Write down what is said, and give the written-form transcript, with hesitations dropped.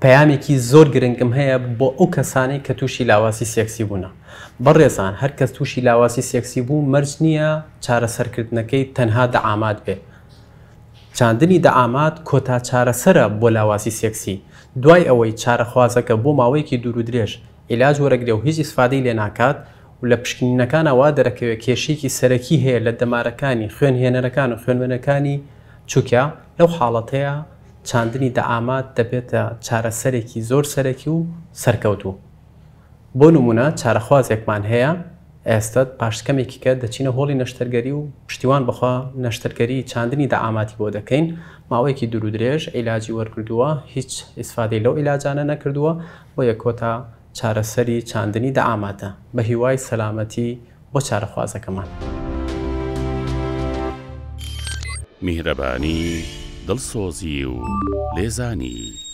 پەیامێکی زۆر گرنگم هەیە بۆ ئەو کەسانەی کە تووشی لاوازی سێکسی بوونە. بەڕێزان هەر کەس تووشی لاوازی سێکسی بوو مەرج نییە چارەسەرکردنەکەی تەنها دەعامات بێ. چاندنی دەعامات کۆتا چارەسەرە بۆ لاوازی سێکسی. دوای ئەوەی چارەخوازەکە بۆ ماوەیەکی دوورودرێژ عیلاج وەرەگرێ و هیچ ئیسفادەی لێ ناکات و لە پشکنینەکانا وا دەرەکەوێ کێشەیەکی سەرەکی هەیە لە دەمارەکانی خوێنهێنەرەکان و خوێنبەرەکانی چوکیا، لەو حاڵەتەیا چاندنی دەعامات دەبێتە چارەسەرێکی زۆر سەرەکی و سەرکەوتوو. بۆ نموونە چارەخوازێکمان هەیە ئێستە پاش کەمێکی کە دەچینە هۆڵی نەشتەرگەری و پشتیوان بەخوا نەشتەرگەری چاندنی دەعاماتی بۆ دەکەین، ماوەیەکی دوورودرێژ عیلاجی وەرگردووە هیچ ئیسفادەی لەو عیلاجانە نەکردووە، بۆیە کۆتا چارەسەری چاندنی دەعاماتە. بەهیوای سەلامەتی بۆ چارەخوازەکەمان. میهرەبانی، دڵسۆزی و لێزانی.